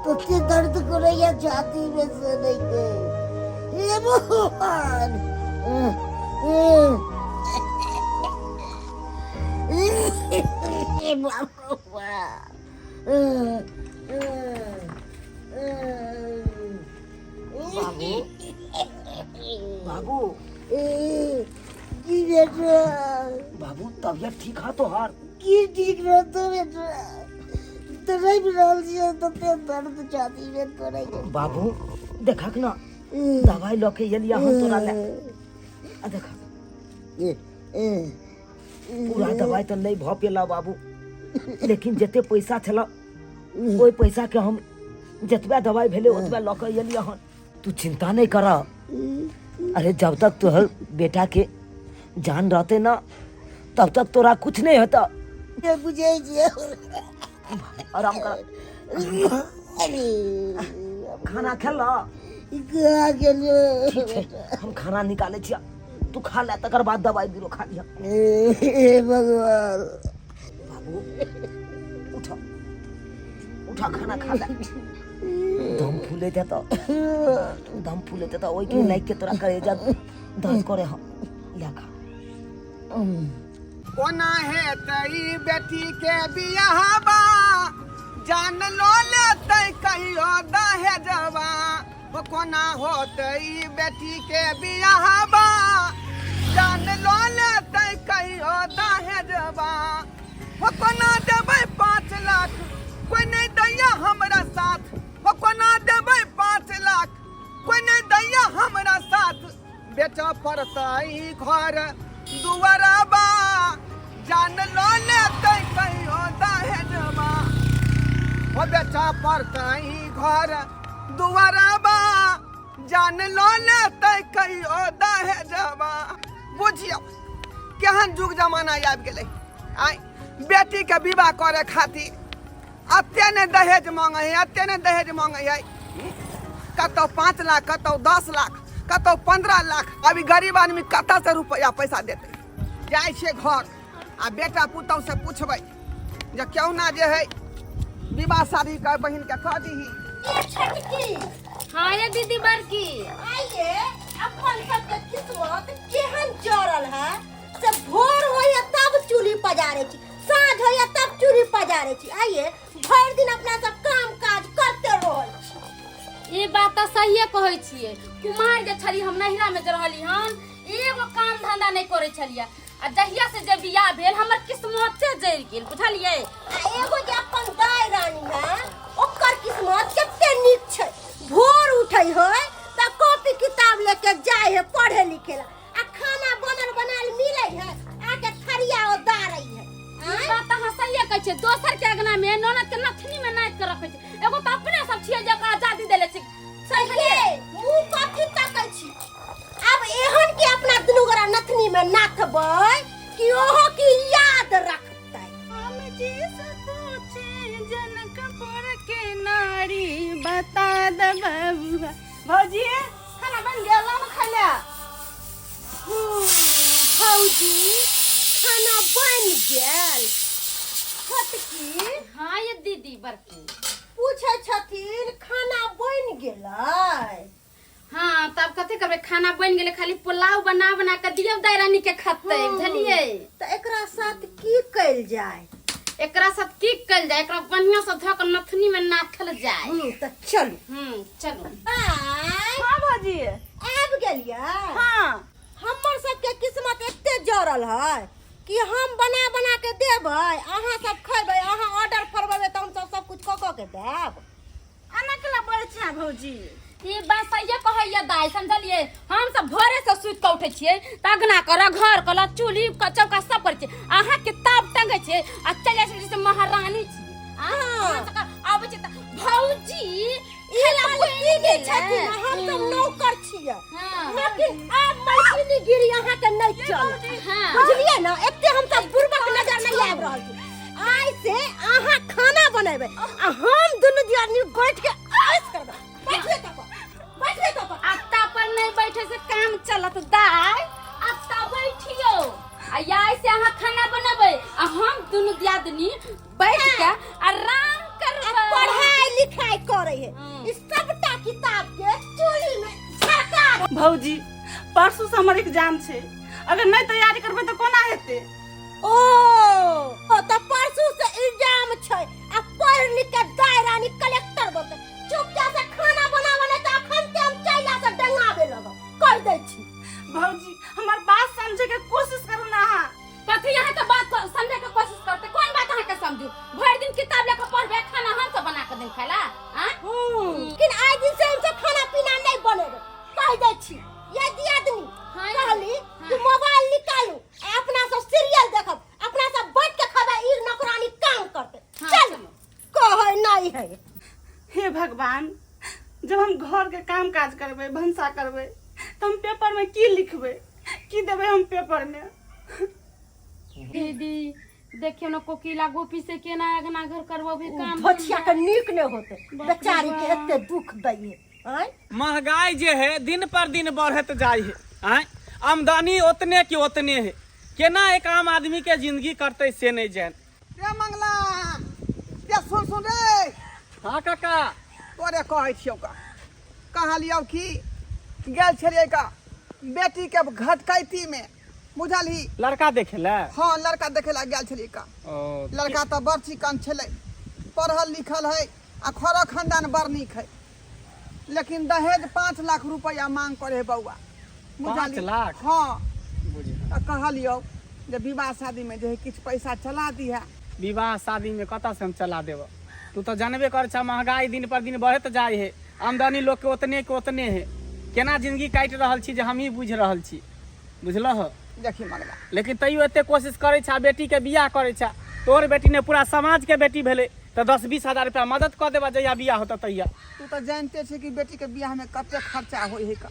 तते दर्द करैया छाती में से नहीं के हे भगवान। हे बाबा। बाबू, बाबू। की बेटा? बाबू, तबियत ठीक है तोहार? की ठीक रहतो बेटा, तड़पि रहल छियै, तते दर्द छाती मे करै छै। बाबू, देखक ना, दवाई लऽ के एलिया हम तोरा ले। आ देख, पूरा दवाई तऽ नहि भऽ पेला बाबू, लेकिन जते पैसा छला ओहि पैसा के हम जतबे दवाई भेलै ओतबे लऽ के एलियै हन। तू चिंता नहीं कर। अरे, जब तक तोहर बेटा के जान रहते ना, तब तक तोरा कुछ नहीं होता। बुझै छियै। आराम कर, खाना खेल। कहाँ गेलियै? ठीक छै, हम खाना निकालै छियै, तू खा ले, तकर बाद दवाई बीरो खा लिह। हे भगवान। बाबू, उठ उठ, खाना खा ले। दम फूले थे तो, दम फूले थे तो ओहि के लाइक के तोरा करेजा दर्द करे हम। ले खा। कोना हेतै बेटी के बियाहबा, जान लो लेतै कहियो दहेजबा। हो, कोना होतै बेटी के बियाहबा, जान लो लेतै कहियो दहेजबा। हो, कोना देबै 5 लाख, कोई नहीं दैया हमरा साथ। हो, कोना देबै 5 लाख, कोई नहीं दैया हमरा साथ। बेचऽ पड़तै घर दुआरबा, जान लो लेतै कहियो दहेजबा। हो, बेचऽ पड़तै घर दुआरबा, जान लो लेतै कहियो दहेजबा। बुझियौ केहन जुग जमाना आबि गेलै। आइ बेटीके विवाह करे खातिर एते ने दहेज मांगे है, एते ने दहेज मांगे है। कतौ 5 लाख, कतौ 10 लाख, कतौ 15 लाख। अभी गरीब आदमी कतऽ से रुपया पैसा देतै? जाइ छियै घर आ बेटा पुतहु से पुछबै जे केहुना जे है विवाह शादी कर बहिन के कऽ दीही। छोटकी। हाँ ये दीदी बड़की। आइए, अपन सबके किस्मत केहन जरल है से भोर होइए तब चूल्ही पजारै छी, साँझ होइए तब चूल्ही पजारै छी। आइए, भरि दिन अपना सब काम काज करते रहै छी। ई बात तऽ सहिए कहै छियै। कुमार जे छली हम, नैहरा में जे रहली हन, एगो काम धंधा नहि करै छलियै आ जहिया से जे बियाह भेल, हमर किस्मते जरि गेल, बुझलियै? आ एगो जे अपन दाय रानी है, ओकर किस्मत कते नीक छै। भोर उठै है तऽ कॉपी किताब लेके जाइ है पढ़े लिखे ला आ खाना बनल बनायल मिलै है, आके थरिया ओ दारै है। ई बात तऽ अहाँ सहिए कहै छियै। दोसर के अंगना में ननद के नथनी में नाचि के रखै छै। एगो तऽ अपने सब छियै जे ओकरा आजादी देले छी। सहिए, मुंह कथी तकै छी? आब एहन के अपना दुनू गोरा नथनी में नाथबै कि ओहो की याद रखतै। हम जी से पूछे जनकपुर के नारी, बता दे बबुआ। भौजी, खाना बन गेल ना खाइ ले? भौजी, खाना बन गेल। छोटकी। हाँ ये दीदी बड़की। पूछै छथिन, खाना बनि गेलै? हाँ, तब कथी करबै? खाना बनि गेलै, खाली पुलाव बना बना के दियौ दाइ रानी के, खतै, बुझलियै? तऽ एकरा साथ की कयल जाय? एकरा साथ की कयल जाय? एकरा बढ़िया से धऽ के नथनी में नाथल जाय। तऽ चलू। चलू। आय। हाँ भौजी। आबि गेलियै? हाँ। हमर सबके किस्मत एते जरल है कि हम बना बना के देबै, अहाँ सब खैबै। अहाँ ऑर्डर फरवेबै तऽ हम सब सब कुछ कऽ कऽ के देब। एना केला बोलै छी भौजी? ई बात सहिए कहैया दाइ, समझलियै? हम सब भोरे से सुति कऽ उठै छियै तऽ अगना करऽ, घर करऽ, चूल्ही चौका सब करै छियै। अहाँ किताब टंगै छियै आ चलि जाइ छियै जैसे महारानी छी। अहाँ सबके आबै छै तऽ भौजी ई मालकिनी छथिन, हम सब नौकर छियै। लेकिन आब मालकिनी गिरी अहाँके नहि चलत। बुझलियै ने? एते हम सब बुड़बक नजर नहि आबि रहल छी। आइ से अहाँ खाना बनेबै आ हम दुनू दियादनी बैठ के ऐश करबै। बैठिए तब, बैठिए तब। अत्ता पर नहीं बैठे से काम चलत दाई? अत्ता बैठियो आ आइ से अहाँ खाना बनेबै आ हम दुनू दियादनी बैठ के भौजी परसू से हमर एग्जाम छै, अगर नहि तैयारी करबै तऽ कोना हेतै? ओ ओ तऽ परसू से एग्जाम छै आ पढ़ लिख के दाय रानी कलेक्टर बनतै। चुपचाप से खाना बनाबऽ, नहि तऽ अखन ते हम चैला से डंगाबे लगब, कहि दै छी। भौजी हमर बात समझे के कोशिश करू ना अहाँ। कथी अहाँ के बात समझे के कोशिश करते? कोन बात अहाँ के समझू? भरि दिन किताब लेके पढ़बे, खाना हम सब बना के देम खाला? आँ? लेकिन आइ दिन से हमसब खाना पीना नहीं बनेबै, कहि दै छी। ये दियादनी कहली कि मोबाइल निकालू आ अपना सब सीरियल देखब, अपना सब बैठ के खबै, ई नौकरानी काम करते। चल कहै नहीं है। हे भगवान, जब हम घर के काम काज करबै, भनसा करबै, तऽ हम पेपर में की लिखबै, की देबै हम पेपर में? दीदी देखियो ना, कोकिला गोपी से केना अंगना घर करबो भी काम। भोचिया के नीक नहीं होते, बेचारी के एते दुख दैये। आँय? महंगाई जे है दिन पर दिन बढ़ैत जाइ है। आँय, आमदनी ओतने के ओतने है, केना एक आम आदमी के जिंदगी करतै से नहीं जान। रे मंगला, रे सुन सुन रे। हाँ काका। तोरे कहै छियौ का, कहलियौ कि गेल छलियै का बेटी के घटकैती में, बुझलही? लड़का देखे ले? हाँ, लड़का देखे ला गेल छलियै का। ओ। लड़का तऽ बड़ चिकन छलै, पढ़ल लिखल है आ खरो खानदान बड़ नीक है, लेकिन दहेज 5 लाख रुपया मांग करे है बौआ, बुझलही? 5 लाख? हाँ। बुझल। तऽ कहलियौ जे विवाह शादी में जे है किछु पैसा चला दिहे। विवाह शादी में कतऽ से हम चला देब? तू तऽ जानबे कर छा, महंगाई दिन पर दिन बढ़ैत जाइ है, आमदनी लोग के ओतने के ओतने है। केना जिंदगी काटि रहल छी जे हमही बुझि रहल छी, बुझलह? देखी मंगला। लेकिन तैयो एते कोशिश करै छा, बेटी के बियाह करै छा, तोहर बेटी ने पूरा समाज के बेटी भेलै, तऽ 10-20 हजार रुपया मदद कऽ देबा जहिया बियाह होतै तहिया। तू तऽ जानते छै कि बेटी के बियाह में कते खर्चा होइ है का।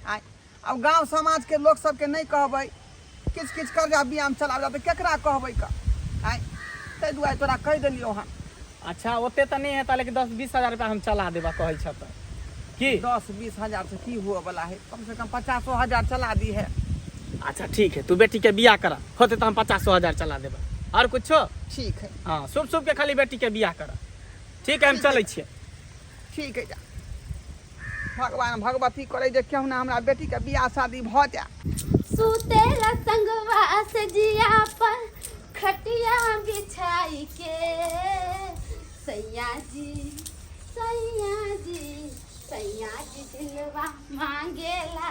आय आब गांव समाज के लोक सबके नहीं कहबै किछु किछु कर्जा बियाह में चलाबै, तऽ केकरा कहबै का? आय ताहि दुआरे तोरा कहि देलियौ हन। अच्छा, ओते तऽ नहि हेतै, लेकिन 10-20 हजार रुपया हम चला देबा कहै छ तऽ की? 10-20 हजार से की हुअ वाला है, कम से कम 50 हजार चला दी है। अच्छा ठीक है, तू बेटी के बियाह करा, होते तो हम 50 हजार चला देबा, और कुछो? ठीक है। हाँ, शुभ शुभ के खाली बेटी के बियाह करा। ठीक है, हम चलै छियै। ठीक है, जा। भगवान भगवती करे जे केहुना हमरा बेटी के बियाह शादी भऽ जाए। सुतेला संगवा से जिया पर खटिया बिछाई के, सैया जी सैया जी सैया जी दिलवा मांगेला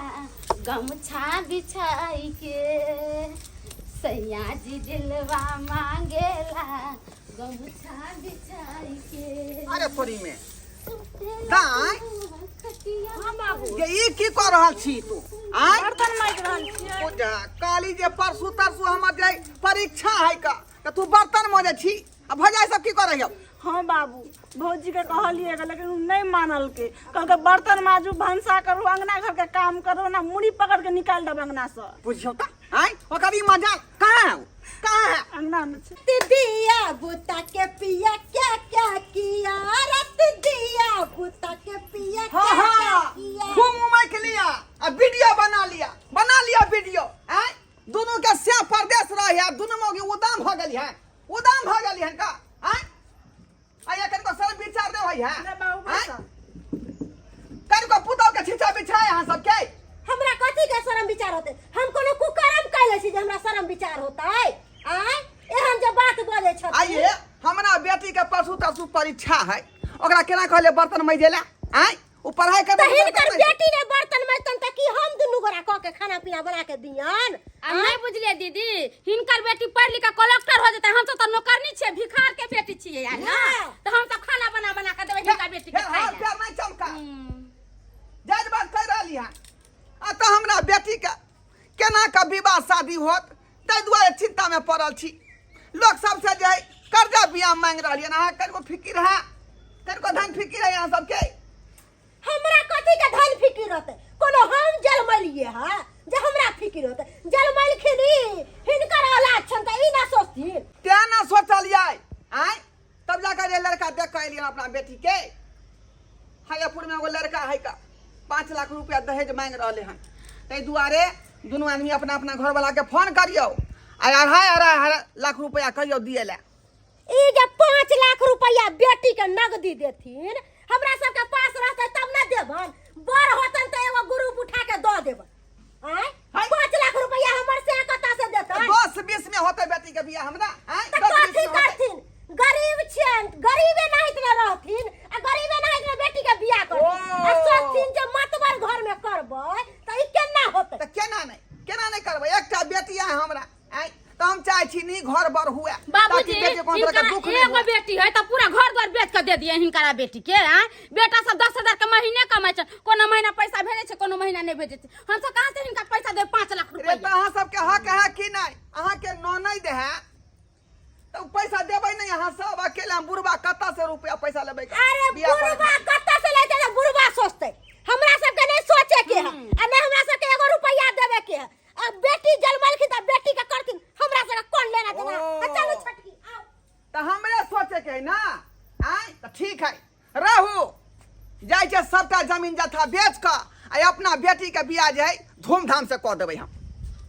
गमछा बिछाई के, सैया जी दिलवा मांगेला गमछा बिछाई के। अरे तोरी में सुतेला दाइ। संगवा खटिया। जे ई की कऽ रहल छी तू? आँय? बर्तन माजि रहल छियै। ओ जा, काली जे परसू तरसू हमर जे परीक्षा है का, तऽ तू बर्तन मजै छी आ भौजाई सब की करै हौ? हाँ बाबू, भौजी के कहलियै गे, लेकिन उ नहि मानलकै, कहलकै बर्तन माजू, भनसा करू, अंगना घर के काम करू, ना मुड़ी पकड़ के निकालि देब अंगना से। बुझियौ तऽ आँय, ओकर ई मजाल कहाँ है? उ? कहाँ है? अंगना में छै। रत दिया बुता के पिया क्या क्या किया, रत दिया बुता के पिया क्या हाँ क्या हाँ किया। खूब उमैक लिया आ वीडियो बना लिया, बना लिया वीडियो। आँय, दुनू के से परदेश रहे आ दुनू मौगी उदाम भऽ गेली है, उदाम भऽ गेली हन का। आँय, आ एखन को सब विचार दे होई है? ले बाबू, आँय? बैसा। कन को पुतौ के छिछा बिछाए अहाँ सबके? हमरा कथी के शरम विचार होते? हम कोनो कुकर्म कैले छी जे हमरा शरम विचार होतै? आँय, एहन जे बात बजै छथिन। आइए हमरा बेटी के परसू तरसू परीक्षा है, ओकरा केना कहले बर्तन मजे ला? आँय, ओ पढ़ाई कर तऽ हिनकर बेटी ने बर्तन मजतन तऽ की हम दुनू गोरा कऽ के खाना पीना बना के दियन? आ नहीं बुझलियै दीदी, हिनकर बेटी पढ़ लिख के कलेक्टर हो जेतै, हम सब तऽ नौकरनी छियै, भिखार के बेटी छियै यार ना, हाँ। तऽ हम सब खाना बना बना के देबै हिनका बेटी के हे, खाइ हाथ लए। पैर नहीं चमका, जायज बात कहि रहली हन। आ तऽ हमरा बेटी के केना के विवाह शादी होत ताहि दुआरे चिंता में पड़ल छी। लोक सबसे जे है कर्जा बियाह मांगि रहलियै, अहाँ कनिको फिकिर है? कनिको धन फिकिर है अहाँ सबके? हमरा कथी के धन फिकिर होतै? कोनो हम जलमलियै हँ जे हमरा फिकिर होतै? जलमलखिन ई, हिनकर औलाद छनि तऽ ई ना सोचथिन? तें ना सोचलियै। आँय, तब जाकर जे लड़का देख कऽ एलियै अपना बेटी के, हयापुर में एगो लड़का है का, 5 लाख रुपया दहेज मांगि रहले हन। ताहि दुआरे दुनू आदमी अपना अपना घरवाला के फोन करियौ आ 2.5 लाख रुपया कहियौ दिए ला। ई जे 5 लाख रुपया बेटी के नगदी देथिन, हमरा सबके पास रहतै तब ना देबन? बड़ होतन तऽ एगो ग्रुप उठा के दऽ बेटी है तऽ पूरा घर द्वार बेच के दे दिए हिनकरा बेटी के आँय बेटा सब 10,000 के महीने कमाइ छै कोनो महीना पैसा भेजै छै कोनो महीना नहि भेजै छै हमसब कहाँ से हिनका पैसा देब 5 लाख रे रुपया तऽ अहाँ सबके हक है कि नहि अहाँके ननैद है तऽ उ पैसा देबै नहि अहाँ सब अकेले हम बुढ़बा कतऽ से रुपया पैसा लेबै अरे बियाह करे बुढ़वा कतऽ से लेते रे बुढ़वा सोचते हमरा सबके नहीं सोचे के है आ नहीं हमरा सबके एगो रुपया देवे के है अब बेटी जन्मलखिन तऽ बेटी के करथिन हमरा सबके कोन लेना देना ओ। आ चलू छोटकी आउ तऽ हमरे सोचे के है ना आँय तऽ ठीक है रहू जाइ छै सबटा जमीन जथा बेच कऽ आ अपना बेटी के बियाह जे है धूमधाम से कऽ देबै हम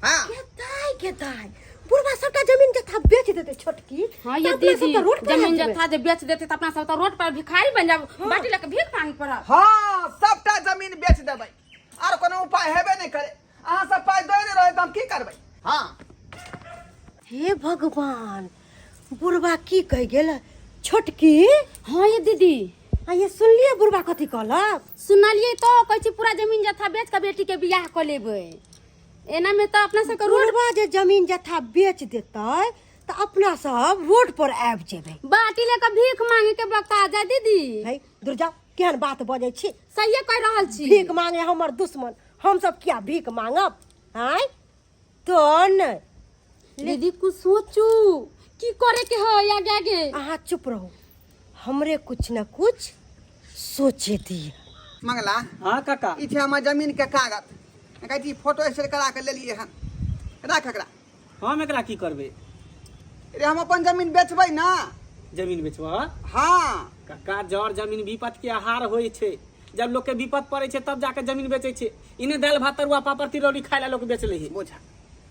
हाँ के दाई के दाई बुढ़वा सबटा जमीन जथा बेच देते छोटकी हाँ ये तऽ अपना सब दीदी तऽ रोड पर जमीन आबि जेबै। जथा जे बेच देते तऽ अपना सब तऽ रोड पर भिखारी बन जाब बाटी लऽ के भीख मांगे पड़त हाँ सबटा जमीन बेच देबै आर कोनो उपाय हेबे नहि करे अहाँ सब पाइ दऽ नहि रहै तऽ हम की करबै हाँ हे भगवान बुढ़वा की कहि गेल छोटकी हाँ ये दीदी आ ये सुनलिए बुढ़वा कथी कहलक सुनलिए तो कहै छी पूरा जमीन जथा बेच के बेटी के बियाह कऽ लेबै एना में तऽ अपना सबके रोड बुढ़वा जे जमीन जथा बेच देतै तऽ अपना सब रोड पर आबि जेबै बाटी लेके भीख मांगे के बका जा दीदी है दुर्जा केहन बात बजै छी सहिए कहि रहल छी भीख मांगे हमर दुश्मन हम सब किया भीख मांगब आँय तो नहि दीदी कुछ सोचू की करे के है आगे आगे अहाँ चुप रहू हमरे कुछ न कुछ सोचे दिए मंगला हाँ काका ई छै हमर जमीन के कागज कहै छी फोटो स्टेट करा के लेलियै हन राख एकरा हम एकरा की करबै रे हम अपन जमीन बेचबै ना जमीन बेचबह हाँ काका जर जमीन विपत के आहार होइ छै जब लोग के विपत पड़े छै तब जाके जमीन बेचै छै इने दालि भात तरुआ पापड़ तिलौरी खाय ला लोग बेच लै है बोझा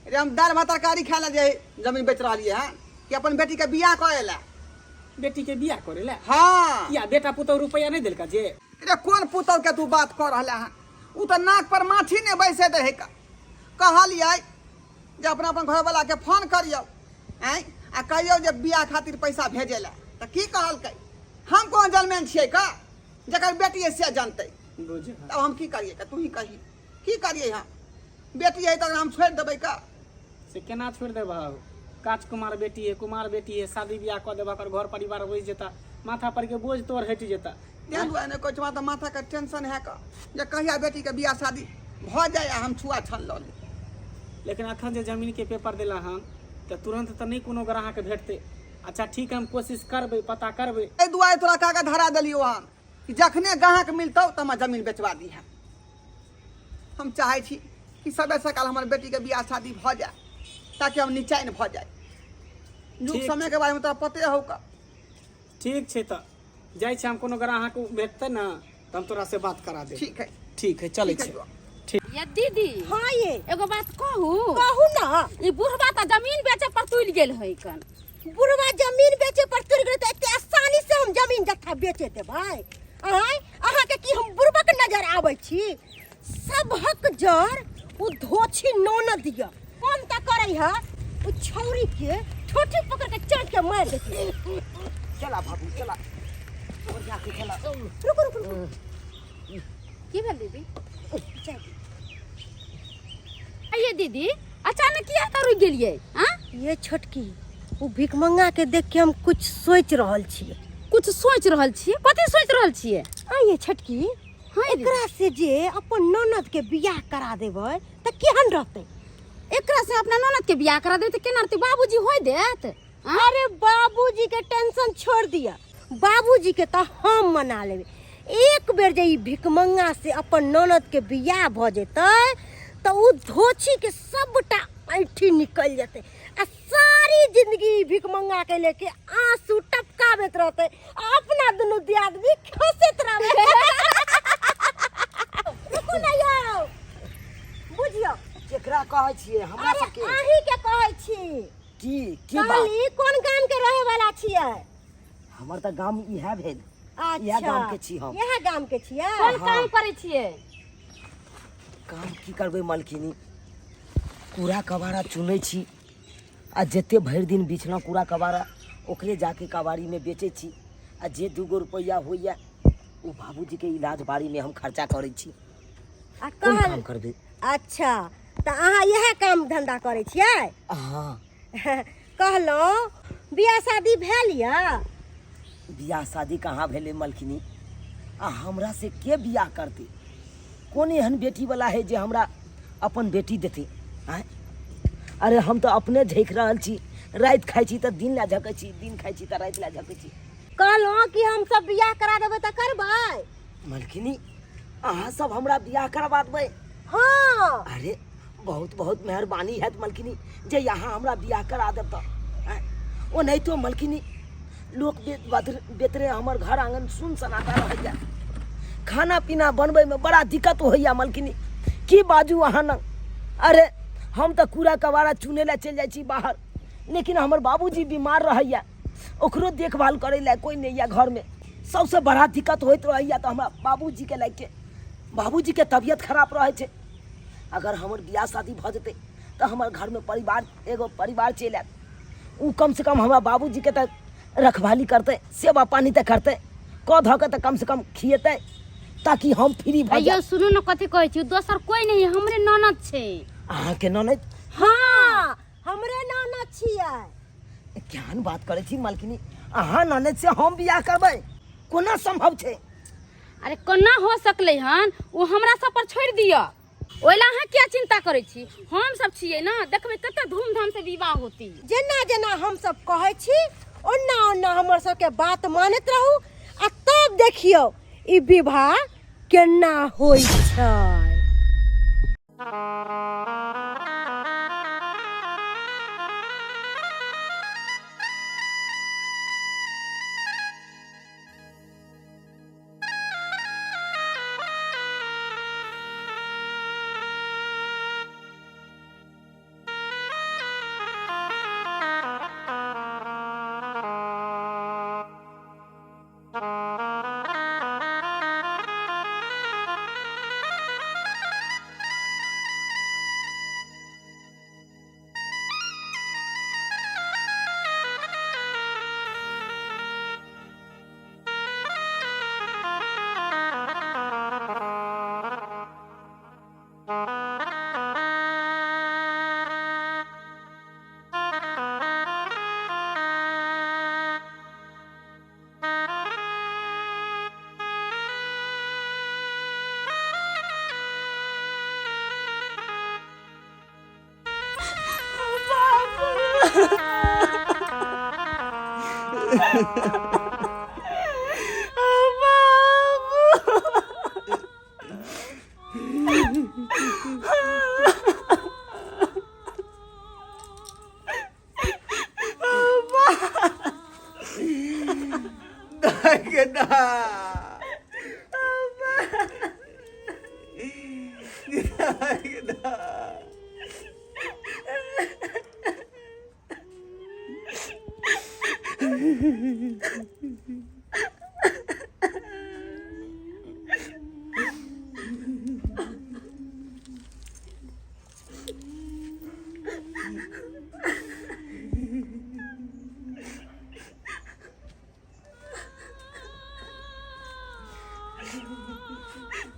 रे हम दालि भात तरकारी खाय ला जे जमीन बेच रहलियै हन कि अपन बेटी के बियाह करे ला बेटी के बियाह करे ला हाँ किया बेटा पुतोह रुपया नहीं देलका जे रे कोन पुतोह के तू बात कऽ रहले हन उ तऽ नाक पर माछी नहि बैसे दे है कहलियै जे अपना अपन घरवाला के फोन करियौ आँय आ कहियौ जे बियाह खातिर पैसा भेजै ला तऽ की कहलकै हम कोन जनमेन छियै का जकर बेटी है से जानतै बुझ तब हम की करियै का तू ही कही की करियै हम बेटी है तऽ हम छोड़ि देबै का से केना छोड़ि देबह काच कुमार बेटी है कुमार बेटी है शादी बियाह कऽ देबह ओकर घर परिवार बसि जेता माथा पर के बोझ तोर हटि जेता तें दुआरे नहि कहै छी तऽ माथाके टेंशन है का जे कहिया बेटीके बियाह शादी भऽ जाय आ हम छुआ छन लऽ ली लेकिन अखन जे जमीन के पेपर देला हन तऽ तुरंत तऽ नहि कोनो ग्राहक भेटतै अच्छा ठीक है हम कोशिश करबै पता करबै एहि दुआरे तोरा कागज धरा देलियौ हन कि जखने ग्राहक मिलतौ तऽ हमर जमीन बेचवा दिहे हम चाहै छी कि सबे सकाल हमर बेटीके बियाह शादी भऽ जाय ताकि हम निचैन भऽ जाय युग ठीक समयके बारेमे तोरा पते हौ का ठीक छै तऽ जाइ छी हम कोनो ग्राहक भेटतै ने तऽ हम तोरा से बात करा देब ठीक है ठीक है चलै ठीक है छी बुआ। ठीक ये दीदी हाँ ये एगो बात कहू कहू ना ई बुढ़वा तऽ जमीन बेचे पर तुलि गेल है कन बुढ़वा जमीन बेचे पर तुर गेलै तऽ एते आसानी से हम जमीन जथा बेचे देबै आँय अहाँके की हम बुढ़बक नजर आबै छी सबहक जड़ ओ धोछी ननद दिअ कोन तऽ करै है ओ छौरी के ठोठी पकड़ के चढ़ के मारि देती चला बाबू चला और जाके चला रुको रुको रुको की भेल दीदी चल। आइए दीदी अचानक किया तऽ रुकि गेलियै आँ ये छोटकी ओ भिखमंगा के देख के हम कुछ सोच रहल छियै कुछ सोचि रहल छियै कथी सोचि रहल छियै आ ये छोटकी हाँ ये दीदी। एकरा से जे अपन ननद के बियाह करा देबै तऽ केहन रहतै एकरा से अपना ननद के बियाह करा देबै तऽ केना रहतै बाबूजी होय देत आँ? अरे बाबूजी के टेंशन छोड़ दिया बाबूजी के तऽ हम मना लेबै एक बेर जे ई भिखमंगा से अपन ननद के बियाह भऽ जेतै तऽ ओ धोछी के सबटा ऐठी निकलि जेतै आ सारी जिंदगी ई भिखमंगा के लेके आंसू टपकाबैत रहतै आ अपना दुनू दियादनी खसैत रहबै रुकू ने यौ बुझियौ केकरा कहै छियै हमरा अरे सबके अहीं के कहै छी की की बात कहली कोन गाम के रहे वाला छियै हमर तऽ गाम इएह भेल अच्छा इएह गाम के छी हम। इएह गाम के छियै कोन काम करै छियै काम की करबै मालकिनी कूड़ा कबाड़ा चुनै छी आ जते भरि दिन बिछलहुँ कूड़ा कबाड़ा ओकरे जाके कबाड़ीमे बेचै छी आ जे दूगो रुपैआ होइए ओ बाबूजीके इलाज बारीमे हम खर्चा करै छी आ कोन कहल काम करबै अच्छा तऽ अहाँ इएह काम धंधा करै छियै हँ कहलहुँ बियाह शादी भेल यऽ बियाह शादी कहाँ भेलै मलकिनी आ हमरा से के बियाह करतै कोन एहन बेटीवला है जे हमरा अपन बेटी देतै आँय अरे हम तऽ अपने झकि रहल छी राति खाइ छी तऽ दिन लए झकै छी दिन खाइ छी तऽ राति लए झकै छी कहलहुँ कि हम सब बियाह करा देबै तऽ करबै मलकिनी अहाँ सब हमरा बियाह करबा देबै हाँ अरे बहुत बहुत मेहरबानी हैत मलकिनी जे यहाँ हमरा बियाह करा देब तऽ आँय? ओनाहितो मलकिनी लोक बेतरे हमर घर आंगन सुन सनाटा रहैया खाना पीना बनबैमे बड़ा दिक्कत होइया मलकिनी की बाजू अहाँ न अरे हम तऽ कूड़ा कबाड़ा चुनै लए चलि जाइ छी बाहर लेकिन हमर बाबूजी बीमार रहैया ओकरो देखभाल करै लए कोइ नहि यऽ घरमे सबसँ बड़ा दिक्कत होइत रहैया तऽ हमरा बाबूजीके लए के बाबूजीके तबियत खराब रहै छै अगर हमर बियाह शादी भऽ जेतै तऽ हमर घरमे परिवार एगो परिवार चलि आयत ओ कमसँ कम हमरा बाबूजीके तऽ रखवाली करतै सेवा पानी तऽ करतै कऽ धऽ कऽ तऽ कमसँ कम खिएतै ताकि हम फ्री भऽ अयो जायब सुनू ने कथी कहै छी दोसर कोई नहीं हमरे ननद छै अहाँके ननैद हाँ हमरे ननद छियै केहन बात करै छी मालकिनी अहाँ ननैद से हम बियाह करबै कोना सम्भव छै अरे कोना हो सकलै हन ओ हमरा सब पर छोड़ि दिअ ओहि लए अहाँ किया चिंता करै छी हम सब छियै ने देखबै कते धूमधाम से विवाह होती जेना जेना हमसब कहै छी ओना ओना हमर सबके बात मानैत रहू आ तब देखियौ ई विवाह केना होइ छै।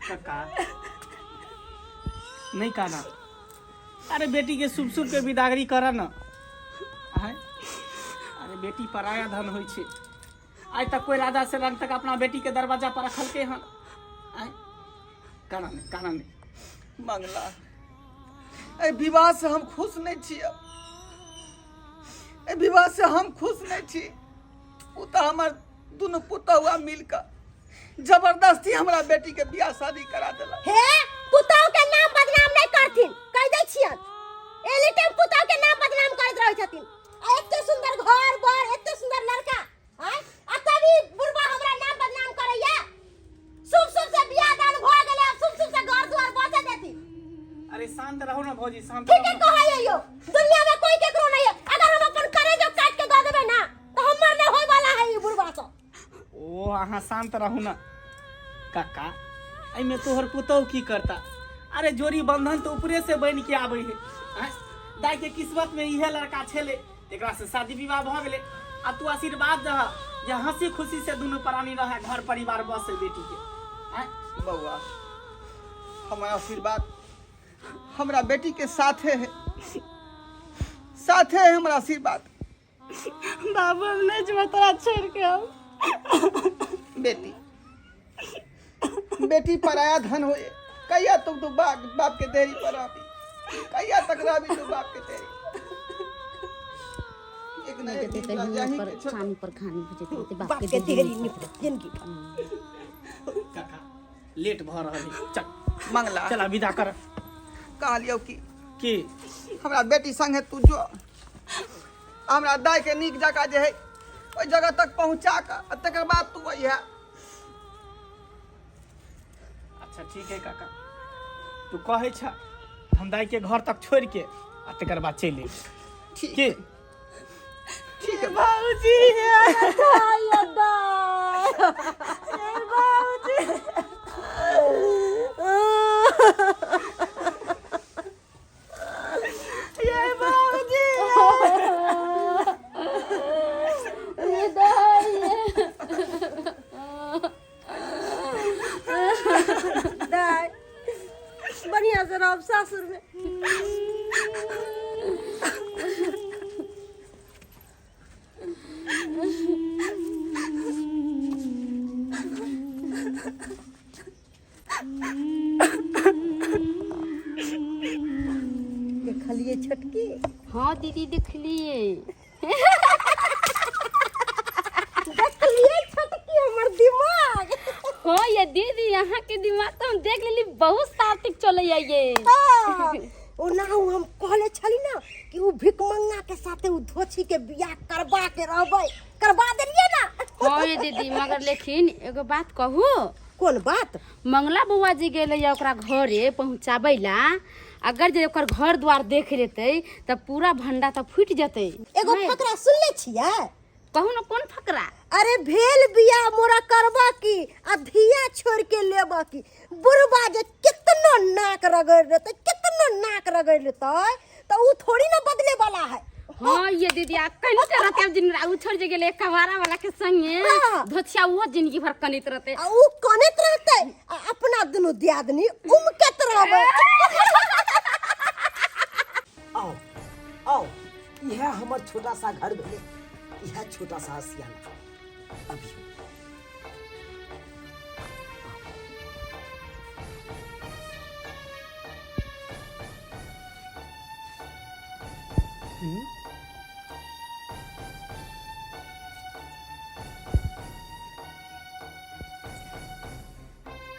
कक्का नहीं काना अरे बेटी के शुभ शुभ के विदागरी कर न आय अरे बेटी पराया धन होइ छै आइ तक कोई राजा से रंग तक अपना बेटी के दरवाजा पर रखलकै हन आय काना नहीं काना नहीं मंगला एहि विवाह से हम खुश नहीं छी एहि विवाह से हम खुश नहीं छी ओ तऽ हमर दुनू पुतहुआ मिल कऽ जबरदस्ती हमरा बेटी के बियाह शादी करा देलक हे पुतहु के नाम बदनाम नहीं करथिन कह दै छियन एनी टाइम पुतहु के नाम बदनाम करैत रहै छथिन आ एते सुंदर घर बर एते सुंदर लड़का आय आ तभी बुढ़बा हमरा नाम बदनाम करैया शुभ शुभ से बियाह दान भ गेलै आब शुभ शुभ से घर दुआर बसे देथिन अरे शांत रहो ना भौजी शांत ठीके रहो ना। कहै यो दुनिया में कोई केकरो नहीं है अगर हम अपन करेजो काट के दऽ देबै ना तऽ हमर नहीं होय वाला है ई बुढ़बा सब ओ अहाँ शांत रहू ना काका एहिमे तोहर पुतहु की करता अरे जोड़ी बंधन तऽ ऊपरे से बनि के आबै है आँय? दाई के किस्मत में इहे लड़का छलै एकरा से शादी विवाह भऽ गेलै आ तू आशीर्वाद दह जे हंसी खुशी से दुनू प्राणी रहे घर परिवार बसे बेटी के आँय? बौआ हमर आशीर्वाद हमरा बेटी के साथे है साथे है हमरा आशीर्वाद बाबू हम नहीं जेबै तोरा छोड़ के हम बेटी बेटी पराया धन होए कहिया तुम तू बाप बाप के देरी पर आबी कहिया तक रहबी तू बाप के देरी एक ना एक दिन तोरा जाही के छौ। छानी पर खानी भुजैत रहतै बाप के देहरी निपटत जिंदगी भर। काका लेट भऽ रहल है चल मंगला चल विदा कर कहलियौ कि की हमरा बेटी संगे तू जो हमरा दाई के नीक जकाँ जे है ओहि जगह तक पहुँचा कऽ आ तकर बाद तू अइहे अच्छा ठीक है काका तू कहै छ हम दाई के घर तक छोड़ के आ तकर बाद चलि अयबै। ठीक की ठीक है बाबूजी ये बाबूजी दाय बढ़िया से रहब सासुर में देखलिए छोटकी हाँ दीदी देखलिए देखलिए छोटकी हमर दिमाग हाँ ये दीदी यहाँ के दिमाग तो हम देख लेली बहुत सात्विक चले ये हाँ, ओना उ हम कहले छली ना कि उ भिकमंगा के साथे उ धोछी के बियाह करबा के रहबै करबा देलिए ना हाँ ये दीदी मगर लेकिन एगो बात कहू कोन बात मंगला बउआ जी गेलै या ओकरा घरे पहुँचाबै ला अगर जे ओकर घर द्वार देख लेतै तऽ पूरा भंडा तऽ फूटि जेतै एगो नहि? फकरा सुनले छियै कहू ने कोन फकरा अरे भेल बियाह मोरा करबा की आ धिया छोड़ के लेबा की बुढ़बा जे कितनो नाक रगड़ लेतै कितनो नाक रगड़ लेतै तऽ उ थोड़ी ना बदले वाला है हाँ ये दीदी आ कनित रहते अब जिन उ छोड़ जे गेलै कवारा वाला के संगे हाँ। धोछिया उहो जिंदगी भर कनित रहते आ उ कनैत रहतै आ अपना दुनू दियादनी उमकैत रहबै आओ आओ इएह हमर छोटा सा घर भेलै इएह छोटा सा आसियाना अभी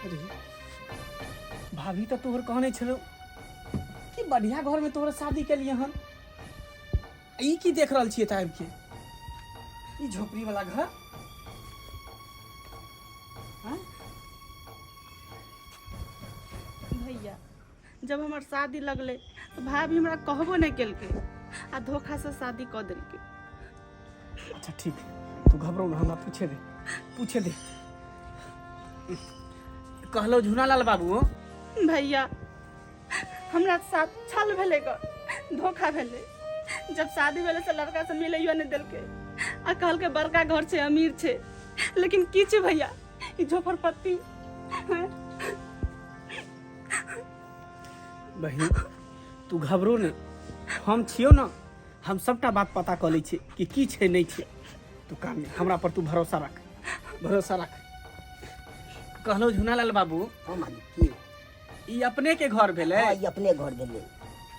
अरे भाभी तऽ तोहर कहने छलौ कि बढ़िया घर में तोहर शादी केलिए हन आ ई की देख रहल छियै तऽ आबि के ई झोपड़ी वाला घर आँय? भैया जब हमर शादी लगलै तऽ भाभी हमरा कहबो नहि केलकै आ धोखासँ शादी कऽ देलकै अच्छा ठीक तू घबरो ना हमरा पूछे दे पूछे दे कहलो झुनालाल बाबू भैया हमरा साथ छल भेलै ग धोखा भेलै जब शादी भेलै से लड़का से मिलैयो नहि देलकै आ कहलकै बड़का घर छै अमीर छै लेकिन की छै भैया ई झोपड़पट्टी हैं? बहिन तू घबरो ने हम छियौ ने हम सबटा बात पता कऽ लै छियै कि की छै नहि छै तू काम नहि हमरा पर तू भरोसा रख भरोसा रख कहलहुँ झुनालाल बाबू हाँ मालिक की ई अपने के घर भेलै हाँ ई अपने घर भेलै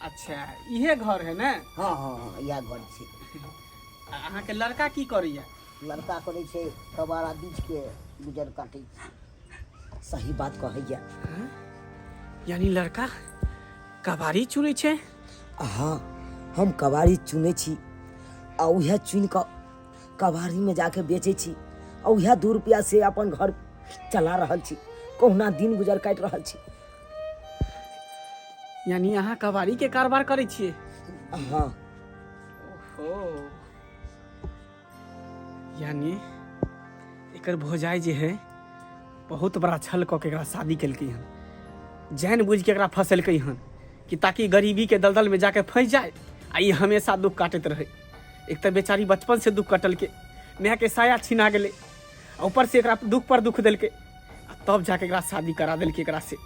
अच्छा इहे घर है ने हाँ हाँ हाँ इएह घर छै आ अहाँके लड़का की करैया लड़का करै छै कबाड़ा बीच के गुजर काटै छै सही बात कहैया यानी लड़का कबाड़ी चुनै छै हाँ हम कबाड़ी चुनै छी आ उएह चुनि कऽ कबाड़ीमे जाके बेचै छी आ उएह दू रुपैआ से अपन घर चला रहल छी कहुना दिन गुजर काटि रहल छी यानी अहाँ कबाड़ी के कारोबार करै छियै हाँ ओहो यानी एकर भौजाई जे है बहुत बड़ा छल कऽ के एकरा शादी केलकै हन जानि बुझि के एकरा फंसेलकै हन कि ताकि गरीबी के दलदल में जाके फंसि जाए आ ई हमेशा दुख काटैत रहे एक तऽ बेचारी बचपन से दुख कटलकै माय के साया छिना गेलै आ ऊपर से एकरा दुख पर दुख देलकै आ तब जाके एकरा शादी करा देलकै एकरा से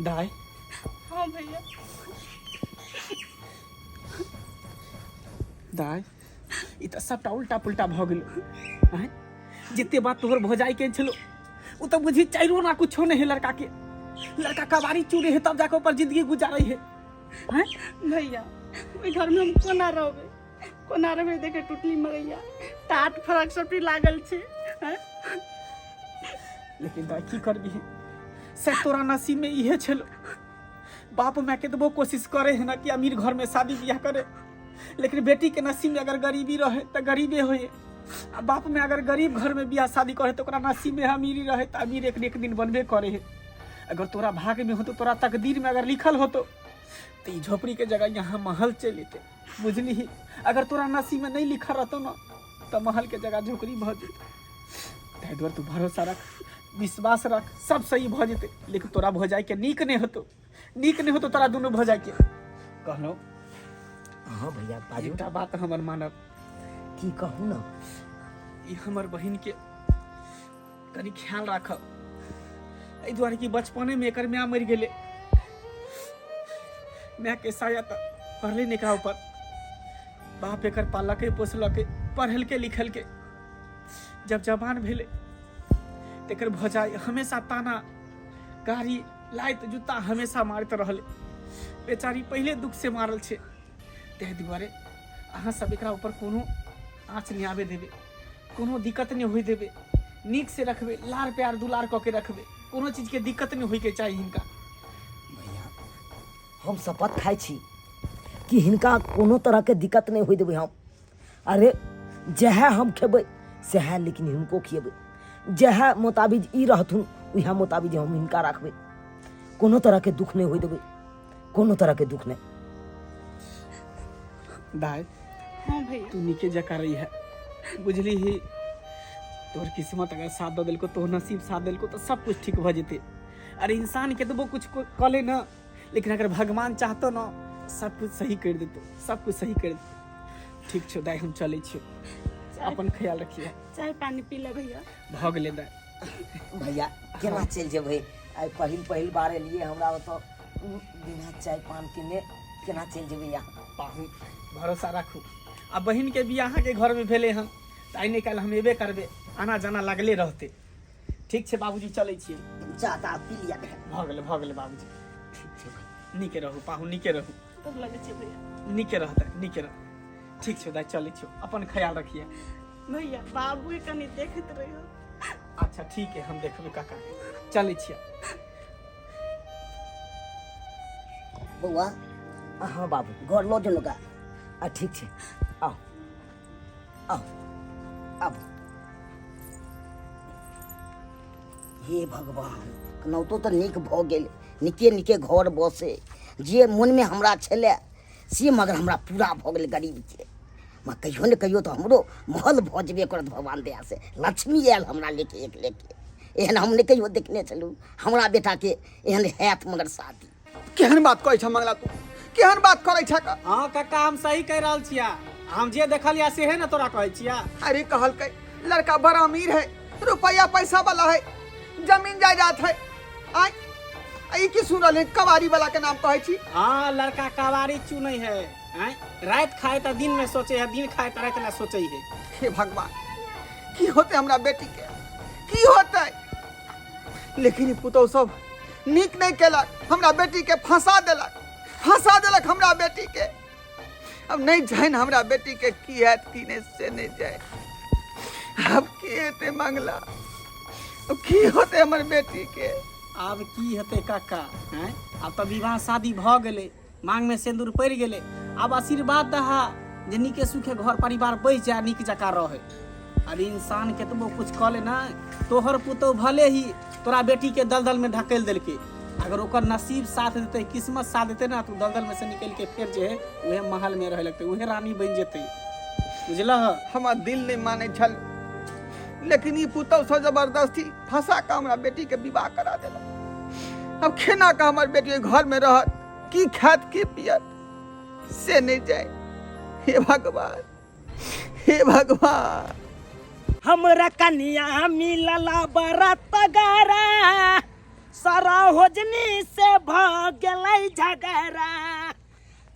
दाय हाँ भैया दाय ई तऽ सबटा उल्टा पुल्टा भऽ गेल आँय जते बात तोहर भौजाई के छलो ओ तऽ बुझी चाइरो ना कुछो नहीं है लड़का के। लड़का कबाड़ी चूरे है तब जाके ऊपर जिंदगी गुजारे है। हैं? भैया ओहि घरमे हम कोना रहबै, कोना रहबै? देखे टूटली मरैया टाट फरक सब लागल छै। हैं? लेकिन दाई की करबी, से तोरा नसीब में इहे छलो। बाप माय केतबो कोशिश करे है ना कि अमीर घर में शादी बियाह करे, लेकिन बेटी के नसीब में अगर गरीबी रहे तो गरीबे होए, आ बाप में अगर गरीब घर में बियाह शादी करे तो ओकरा नसीब में अमीरी रहे तो अमीर एक न एक दिन बनबे करे है। अगर तोरा भाग्य में हो तो, तोरा तकदीर में अगर लिखल हो तो ई झोपड़ी के जगह यहाँ महल चलि एतै, बुझली? अगर तोरा नसीब में नहीं लिखल रहतो ना तो महल के जगह झोपड़ी भऽ जेतै। ताहि दुआरे तू भरोसा रख, विश्वास रख, सब सही भऽ जेतै। लेकिन तोरा भौजाई के नीक नहि होतो, नीक नहि होतो तोरा दुनू भौजाई के। कहलहुँ हाँ भैया बाजू। एकटा बात हमर मानब। की कहू ना? ई हमर बहिन के कनि ख्याल राखब, एहि दुआरे कि बचपने में एकर माय मरि गेलै, माय के साया तऽ पढ़ले नहि एकरा ऊपर, बाप एकर पाललकै पोसलकै पढ़लकै लिखलकै, जब जवान भेलै तऽ एकर भौजाई हमेशा ताना गाड़ी लाइत जूता हमेशा मारैत रहलै, बेचारी पहिले दुख से मारल छै। ताहि दुआरे अहाँ सब एकरा ऊपर कोनो आँच नहि आबे देबै, कोनो दिक्कत नहि होय देबै, नीक से रखबै, लार प्यार दुलार कऽ के रखबै, कोनो चीजके दिक्कत नहि होइके चाही हिनका। भैया हम शपथ खाइ छी कि हिनका कोनो तरहके दिक्कत नहि होय देबै हम। अरे जएह हम खेबै सएह लेकिन हिनको खिएबै, जएह मोताबिक ई रहथुन उएह मोताबिक हम हिनका रखबै, कोनो तरहके दुख नहि होय देबै, कोनो तरहके दुख नहि। दाय हाँ भैया तू नीके जकाँ रही है, बुझली ही? तोहर किस्मत अगर साथ दऽ देलको, तोहर नसीब साथ देलको तऽ सब कुछ ठीक भऽ जेतै। अरे इंसान केतबो कुछ कऽ ले ना, लेकिन अगर भगवान चाहतो ना सब कुछ सही कर देतो, सब कुछ सही कर देतो। ठीक छौ दाय, हम चलै छियौ, अपन ख्याल रखिए। चाय पानी पी ले भैया। भऽ गेलै दाय। भैया केना चलि जेबै? आइ पहिल पहिल बार एलियै हमरा ओतऽ, बिना चाय पान केने केना चलि जेबै अहाँ? पाहुन भरोसा राखू, आ बहिन के बियाह अहाँके घरमे भेलै हन तऽ आइ नहि काल्हि हम एबे करबै, आना जाना लागले रहतै। ठीक छै बाबूजी, चलै छियै। चाह ताह पी लिअ। भऽ गेलै, भऽ गेलै बाबूजी। ठीक छै भाइ, नीके रहू पाहुन, नीके रहू। तब लगै छै भैया। नीके रहतै, नीके रह। ठीक छै दाइ, चलै छियौ, अपन ख्याल रखिए। भैया बाबूके कनि देखैत रहियो। अच्छा ठीक है, हम देखबै काका के, चलै छियै। बौआ। हाँ बाबू। घर लऽ चलू का। आ ठीक छै, आउ आउ आबू। हे भगवान, केनाहितो तऽ नीक भऽ गेल, नीके नीके घर बसे, जे मोनमे हमरा छलै से मगर हमरा पूरा भऽ गेल। गरीबके मगर कहियो ने कहियो तऽ हमरो महल भऽ जेबे करत भगवान दयासँ। लक्ष्मी आयल हमरा लेके एक लेके, एहन हम नहि कहियो देखने छलहुँ, हमरा बेटाके एहन हैत मगर शादी। केहन बात कहै छ मंगला, तू केहन बात करै छ? हाँ काका, हम सही कहि रहल छिया, हम जे देखलिया सेहे ने तोरा कहै छिया। अरे कहलकै लड़का बड़ा अमीर है, रुपया पैसा वाला है, जमीन जायदाद है, आय आ ई की सुन रहल है कबाड़ी वाला के नाम कहै छी? हाँ लड़का कबाड़ी चुनै है, आँय रात खाए तऽ दिन में सोचे है, दिन खाए तऽ रात में सोचे है। हे भगवान, की होते हमरा बेटी के, की होते? लेकिन ई पुतोह सब नीक नहीं केलक, हमरा बेटी के फंसा देलक, फंसा देलक हमरा बेटी के। अब नहीं जान हमरा बेटी के की हैत की नहीं से नहीं जाए। अब की हेतै मंगला, अब की होते हमर बेटी के? आब की हेतै काका, हैं आब तऽ विवाह शादी भऽ गेलै, मांग में सिंदूर पड़ि गेलै, आब आशीर्वाद दहा जे नीके सुखे घर परिवार बसि जाय, नीक जकाँ रहै। अरे इंसान केतबो कुछ कऽ ले ना, तोहर पुतोह भले ही तोरा बेटी के दलदल में ढकेल देलकै, अगर ओकर नसीब साथ देतै, किस्मत साथ देतै ना, तो दलदल में से निकल के फेर जे है उहे महल में रहे लगतै, उहे रानी बनि जेतै, बुझलह? हमर दिल नहीं मानै छल, लेकिन ई पुतोह सब जबरदस्ती फंसा कऽ हमरा बेटी के विवाह करा देलक। अब खेना के हमर बेटी ओहि घर में रहत, की खायत की पियत से नहीं जाए। हे भगवान, हे भगवान। हमरा कनिया मिलला बरत गारा, सारा होजनी से भ गेलै झगड़ा,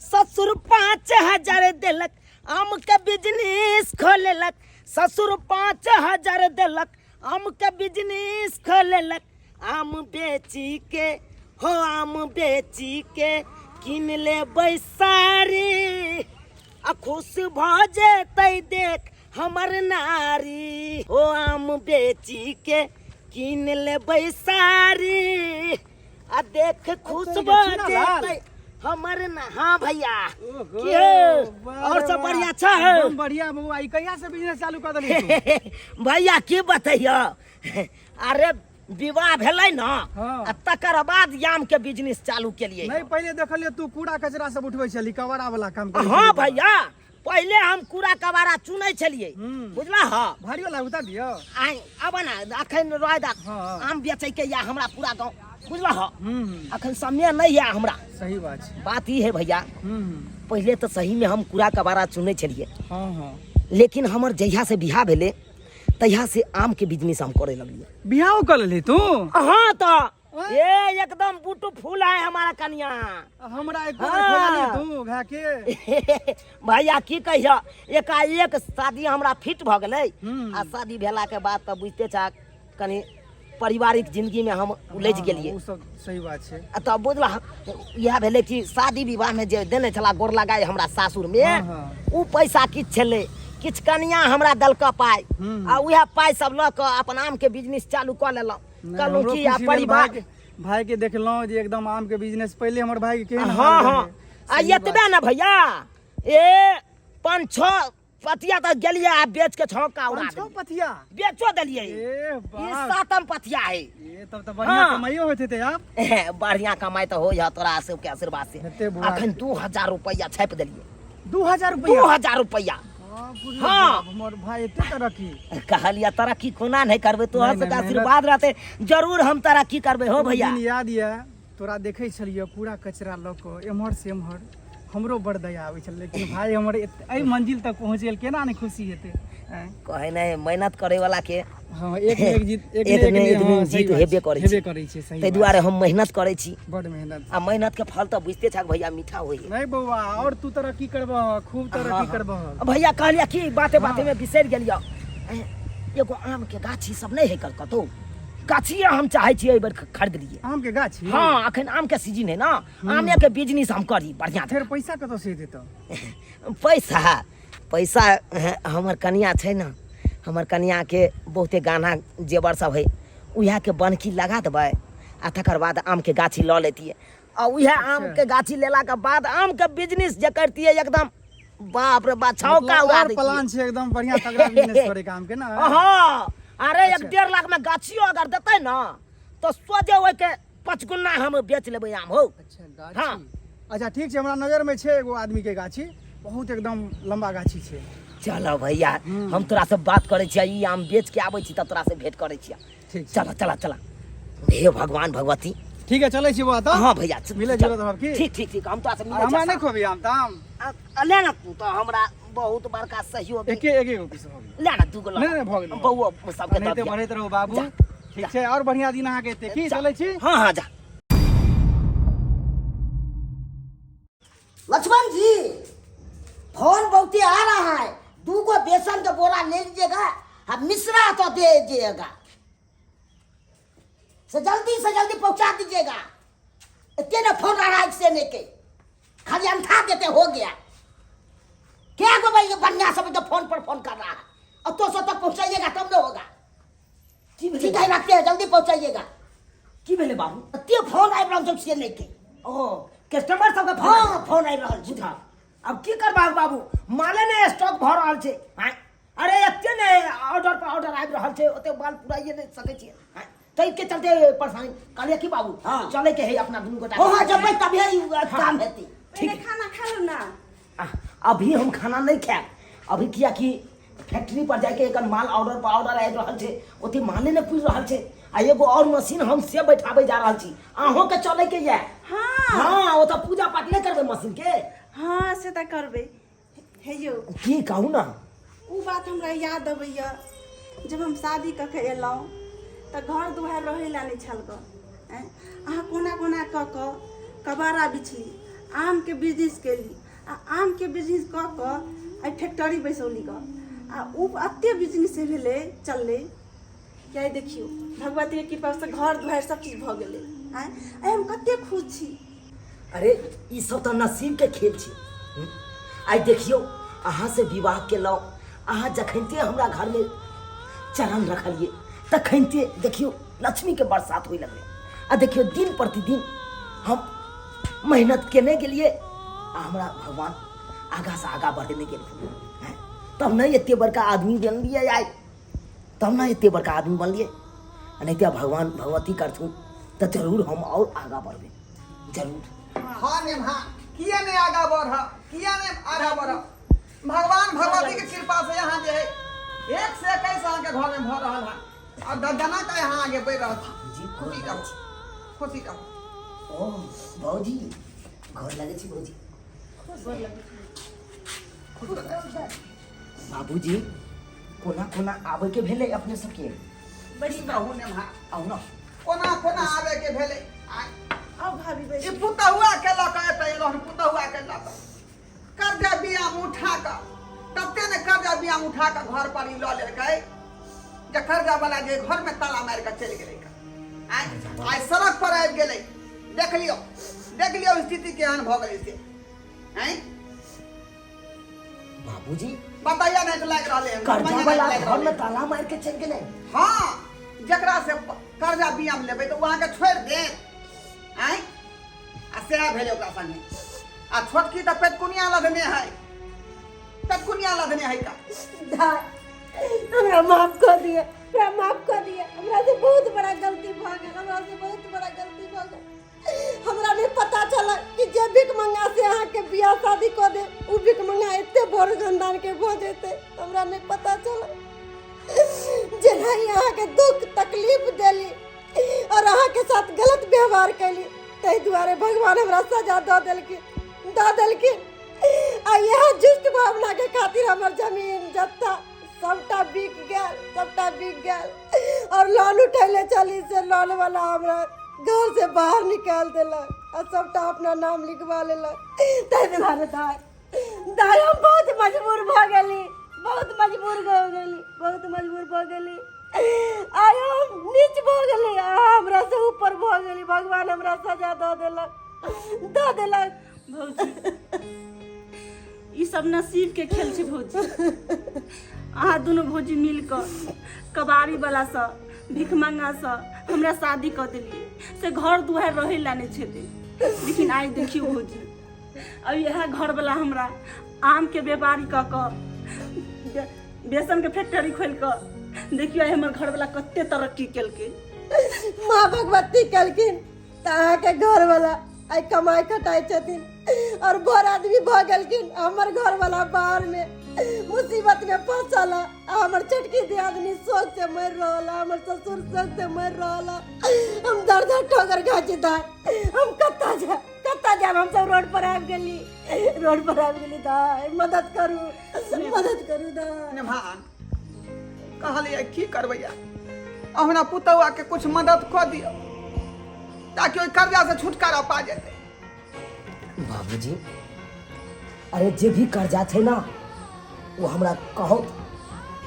ससुर 5000 देलक, आम के बिजनेस खोलेलक, ससुर 5000 देलक, आम के बिजनेस खोलेलक, आम बेची के हो आम बेची के किन लेबै साड़ी, आ खुश भऽ जेतै देख हमर नारी, हो आम बेची के किन लेबै साड़ी, आ देख खुश भऽ जेतै हमर ना। हाँ भैया, की हो? और सब बढ़िया अच्छा है? एकदम बढ़िया बउआ। ई कहिया से बिजनेस चालू कर देली तू? भैया की बतैयो, अरे विवाह भेलै न, आ तकर बाद आम के बिजनेस चालू केलिए। नहीं, पहले देखलियो तू कूड़ा कचरा सब उठबै छली, कबाड़ा वाला काम करै हाँ छली। भैया, पहले हम कूड़ा कबाड़ा चुनै छलिए, बुझला? हाँ। भारी वाला उतार दियो। आइ अब ना अखन रह दा, आम बेचै के या हमरा पूरा गाँव, बुझला? हाँ। अखन समय नहीं है हमरा। सही बात छै। बात ई है भैया, पहले तो सही में हम कूड़ा कबाड़ा चुनै छलिए, हाँ हाँ लेकिन हमर जहिया से बियाह भेलै तहिया से आम के बिजनेस हम करे लगलिए। बियाहो कर लेली तू? हाँ, तो ए एकदम ब्यूटीफुल है हमारा कन्या। हमरा एको बेर खोजली तू घा के? भैया की कहियो, एकाएक शादी हमरा फिट भऽ गेलै, आ शादी भेला के बाद तऽ बुझिते छह कनि पारिवारिक जिंदगी में हम उलझि गेलियै। ओ सब सही बात छै। आ तब बुझला इएह भेलै कि शादी विवाह में जे देने छला गोर लगाय हमरा सासुर में, उ पैसा किछु छलै, किछु कनिया हमरा देलक पाइ, आ उएह पाइ सब लऽ कऽ अपन आम के बिजनेस चालू कऽ लेलहुँ। नहि, कहलहुँ हमरो कि आ खुशी भेल। परिवार भाई के देखलहुँ जे एकदम आम के बिजनेस, पहिले हमर भाई के केहन हाँ हाल हाँ रहै। आ सही बात। एतबे ने भैया, ए 5-6 पतिया तऽ गेलियै आ बेच के छौंका उड़ा 5-6 देलियै। पतिया बेचो देलियै। ए ई बाप। सातम पतिया है। ए तब तऽ बढ़िया कमाइयो होइत हेतै आब। बढ़िया कमाई तऽ होइ है तोरा सबके आशीर्वाद से। हेतै बौआ। अखन 2000 रुपया छापि देलियै। 2000 रुपया? 2000 रुपया। बाप रे हाँ। बाप, हमर भाई एते तरक्की। कहलिया तरक्की कोना नहीं करबै, तोहर नहीं, सबके नहीं, आशीर्वाद रहतै जरूर हम तरक्की करबै हो ओ भैया। दिन याद यऽ तोरा देखै छलियै कूड़ा कचरा लऽ कऽ एम्हर से एम्हर, हमरो बड़ दया आबै छल, लेकिन भाई हमर एहि मंजिल तक पहुँच गेल, केना नहि खुशी हेतै आँय? कहै नहि, मेहनत करे वाला के हँ, एक ने एक जीत, एक एक ने ने एक दिन हँ, सही जीत बात हेबे छै, करै हेबे छै। करै छै, सही ताहि बात दुआरे हम मेहनत करै छी। बड़ मेहनत। आ मेहनत के फल तऽ बुझिते छक भैया, मीठा होइए। नहीं बौआ, और तू तरक्की करबह, खूब तरक्की करबह। भैया कहलिया कि बाते बाते में बिसरि गेलियौ, एगो आम के गाछी सब नहि है कतौ? गाछिए हम चाहै छियै एहि बेर खरीद लियै। आम के गाछी? हाँ, अखन आम के सीजन है ना, आमे के बिजनेस हम करी बढ़िया। फेर पैसा कतऽ से हेतै तऽ? पैसा पैसा हमर कनिया छै ने, हमर कनिया के बहुते गाना जेवर सब है, उएह के बनकी लगा देबै आ तकर बाद आम के गाछी लऽ लेतियै, आ उएह आम के गाछी लेला के बाद आम के बिजनेस जे करतियै एकदम बाप रे बाप छौका मतलब उड़ा और दैतियै। प्लान छै एकदम बढ़िया तगड़ा बिजनेस करे के आम के ना? हाँ, अरे 1-1.5 लाख में गाछियो अगर देतै ना तो सोझे ओहिके 5 गुना हम बेच लेबै आम हो। अच्छा गाछी। हाँ। अच्छा ठीक छै, हमरा नजर में छै एगो आदमी के गाछी, बहुत एकदम लंबा गाछी छै। चलो भैया, हम तोरा से बात करै छियै, ई आम बेच के आबै छी तब तोरा से भेंट करै छियै। ठीक छै। चलो चलो चलो, हे भगवान भगवती। ठीक है, चलै छी बौआ तऽ। हाँ भैया, मिलै चल। जुलै तब की? ठीक ठीक ठीक, हम तोरा से मिलै हमरा छियै। नहि खुआबी आम ताम? ले ना, तू तऽ हमरा बहुत बड़का सहयोग। एके एके गो पीस भऽ गेल। ले ना, दूगो नहि, नहि, भऽ गेल। बौआ सबके दऽ एनाहिते दिअ। बढ़ैत रहू बाबू। जा, ठीक छै, और बढ़िया दिन अहाँके एतै। की जा। चलै छी? हाँ हाँ, जा। लक्ष्मण जी, फोन बहुते आ रहा है, दूगो बेसन के बोरा ले लीजिएगा आ मिश्रा तो दे दीजिएगा, से जल्दी से जल्दी पहुंचा दीजिएगा। इतने ना फोन आ रहा है से नहीं के खाली अंठा देते हो गया क्या गो भाई, ये बढ़िया सब तो फोन पर फोन कर रहा है, और तो सौ तक पहुंचाइएगा तब ना होगा। ठीक है, रखते हैं, जल्दी पहुंचाइएगा। की भेलै बाबू? एते फोन आबि रहल छै से नहीं के। ओ कस्टमर सबके फोन? हाँ, फोन आबि रहल छै। बुझा अब की करबाक बाबू, माले ने स्टॉक भऽ रहल छै। आँय, अरे एते ने ऑर्डर पर ऑर्डर आबि रहल छै, ओते माल पुराइए नहि सकै छियै। आँय, ताहिके चलते परेशानी। कहलियै की बाबू, हाँ। चले के है अपना दुनू गोटा। हो हाँ, जबै तभिए ई काम हेतै। पहिले खाना खा लू ना। अभी हम खाना नहीं खायब अभी, किया कि फैक्ट्री पर जाके एकर माल ऑर्डर पर ऑर्डर आबि रहल छै, ओते माले नहि पुरि रहल छै, आ एगो और मशीन हम से बैठाबै जा रहल छी, अहूँ के चले के ये। हाँ। हाँ, ओतऽ पूजा पाठ नहि करबै मशीन के? हाँ, से तऽ करबै। हे यौ। की कहू ना? ओ बात हमरा याद अबैया जब हम शादी कऽ के एलहुँ तऽ घर दुआरि रहै लए नहि छल गऽ। आँय, अहाँ कोना कोना कऽ कऽ कबाड़ा बिछली, आमके बिजनेस केली, आ आमके बिजनेस कऽ कऽ आइ फैक्टरी बैसौली गऽ। आ ओ एते बिजनेस भेलै चललै कि आइ देखियौ भगवतीके कृपासँ घर दुआरि सब चीज भऽ गेलै। आँय, आइ हम कते खुश छी। अरे ई सब तऽ नसीबके खेल छै। आइ देखियौ अहाँ से विवाह केलहुँ, अहाँ जखनते हमरा घरमे चरण रखलियै तखनते देखियौ लक्ष्मीके बरसात होइ लगलै। आ देखियौ दिन प्रतिदिन हम मेहनत केने गेलियै आ हमरा भगवान आगाँ से आगाँ बढ़ेने गेलखिन। तब नहि एते बड़का आदमी बनलियै आइ, तब ने एते बड़का आदमी बनलियै। आ नहि तऽ भगवान भगवती करथुन तऽ जरूर हम और आगाँ बढ़बै, जरूर। हाँ नेम्हा, किया नहीं आगा बढ़, किया नहीं आगा बढ़? भगवान भगवती के कृपा से यहाँ जे है 1 से 21 अहाँ के घर में भर रहा है और दर्जना का यहाँ आगे बढ़ रहा था। जी, खुशी रहो, खुशी रहो। ओ भौजी घर लगे छी भौजी? खुश रहो। बाबूजी कोना कोना आबे के भेलै अपने सबके? की कहू नेम्हा, आउ ना। कोना कोना आबे के भेलै। आउ भाभी बैस। ई पुतहुआ के लऽ कऽ एतऽ एलहुँ हन, पुतहुआ के लऽ कऽ कर्जा बियाम उठा कऽ, तते ने कर्जा बियाम उठा कऽ घर पर ई लऽ लेलकै जे कर्जा वाला जे घर में ताला मारि कऽ चलि गेलै। आइ आइ सड़क पर आबि गेलै। देख लियौ, देख लियौ स्थिति केहन भऽ गेलै से। आँय बाबूजी बताइए, नहीं तो लागि रहलै हन। कर्जा बताइए, वाला नहीं लागि घर में रहलै। ताला मार के चलि गेलै? हाँ, जकरा से कर्जा बियाम लेबै तऽ ओ अहाँके छोड़ि देत? आँय, आ सएह भेलै ओकरा संगे। आ छोटकी तऽ पेटकुनिया लदने है, पेटकुनिया लदने है का। दाय, हमरा माफ कऽ दिअ, हमरा माफ कऽ दिअ। हमरा से बहुत बड़ा गलती भऽ गेल, हमरा से बहुत बड़ा गलती भऽ गेल। हमरा नहीं पता चला कि जे भिखमंगा से अहाँके बियाह शादी कऽ दे ओ भिखमंगा एते बड़ खानदान के भऽ जेतै, हमरा नहीं पता चला। जेना ही अहाँके दुख तकलीफ देली और अहाँके साथ गलत व्यवहार कैली, ताहि दुआरे भगवान हमरा सजा दऽ देलखिन, दऽ देलखिन। आ इएह दुष्ट भावना के खातिर हमर जमीन जत्था सबटा बिक गेल, सबटा बिक गेल। और लोन उठैले चली से लोन वाला हमरा घर से बाहर निकाल देलक आ सबटा अपना नाम लिखवा लेलक। ताहि दुआरे दाय, दाय हम बहुत मजबूर भऽ गेली, बहुत मजबूर भऽ गेली, बहुत मजबूर भऽ गेली। आइ हम नीच भऽ गेली, अहाँ हमरा से ऊपर भऽ गेली। भगवान हमरा सजा दऽ देलक, दऽ देलक। भौजी ई सब नसीब के खेल छै। भौजी अहाँ दुनू भौजी मिल कऽ कबाड़ी वाला सँ, भिखमंगा सँ हमरा शादी कऽ देलियै, से घर दुआरि रहै ला नहि छलै। लेकिन आइ देखियौ भौजी, अब इएह घर वाला हमरा आम के व्यापारी कऽ कऽ, बेसन के फैक्ट्री खोलि कऽ देखियौ आइ हमर घर वाला कते तरक्की केलकै। माँ भगवती केलखिन तऽ अहाँके घरवाला आइ कमाइ खटाइ छथिन और बड़ आदमी भऽ गेलखिन। हमर घरवाला बाहर में मुसीबत में फंसल है, आ हमर छोटकी दियादनी शोक से मरि रहल है, हमर ससुर शोक से मरि रहल है। हम दर दर ठोकर खाइ छी दाय, हम कतऽ जायब, कतऽ जायब? हम सब रोड पर आबि गेली, रोड पर आबि गेली। दाय मदद करू, मदद करू दाय। निभान कहलियै की करबै यार, अहुना पुतहुआ के कुछ मदद कऽ दियौ ताकि ओहि कर्जा से छुटकारा पा जेतै। बाबूजी अरे जे भी कर्जा छै ना वो हमरा कहो,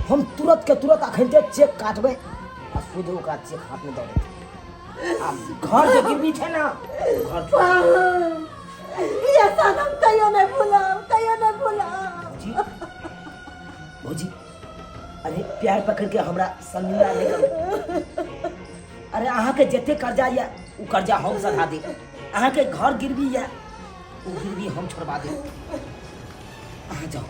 हम तुरंत के तुरंत अखन के चेक काटबै आ सोझे ओकरा चेक हाथ में दऽ देबै। आ घर जे गिरवी छै ना घर ई एहसान हम कहियो नहीं भूलब, कहियो नहीं भूलब। भौजी, भौजी अरे प्यार पकड़ के हमरा शर्मिंदा नहीं करू। अरे अहाँ के जते कर्जा या उ कर्जा हम सधा दे, अहाँ के घर गिरवी या उ गिरवी हम छोड़वा दे। अहाँ जाओ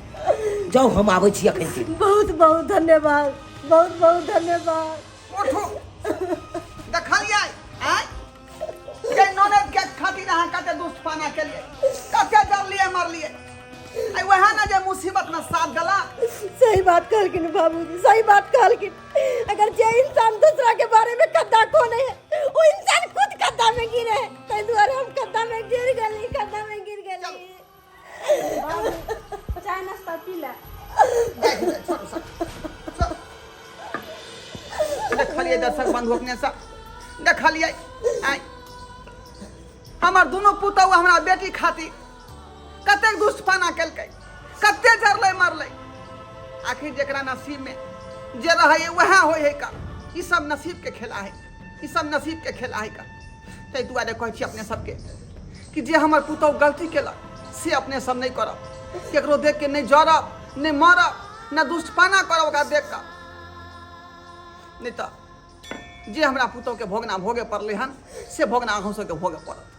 जाओ, हम आबै छी अखन के। बहुत बहुत धन्यवाद, बहुत बहुत धन्यवाद। उठू, देखलियै आँय के ननद के खातिर अहाँ कते दुष्टपाना केलियै, कते जरलियै मरलियै, आइ वएह ने जे मुसीबत में साथ देला। सही बात कहलखिन बाबूजी, सही बात कहलखिन। अगर जे इंसान दूसरा के बारे में खद्दा खोने है वो इंसान खुद खद्दा में गिरे है। ताहि दुआरे हम खद्दा में गिर गेली, खद्दा में गिर गेली। चाय नाश्ता पी ले। छोड़ू सब, छोड़ू। देखलियै दर्शक बंधु अपने सब देखलियै, आइ हमर दुनू पुतहु हमरा बेटी खातिर कतेक दुष्टपना केलकै, कते जरलै मरलै। आखिर जकरा नसीबमे जे रहै वएह होइ है का। ई सब नसीबके खेला है, ई सब नसीबके खेला है का। ताहि दुआरे कहै छी अपने सबके कि जे हमर पुतहु गलती केलक से अपने सब नहि करब, केकरो देख के नहि जरब, नहि मरब, नहि दुष्टपना करब ओकरा देख कऽ, नहि तऽ जे हमरा पुतहुके भोगना भोगे पड़लै हन से भोगना अहूँ सबके भोगे पड़त।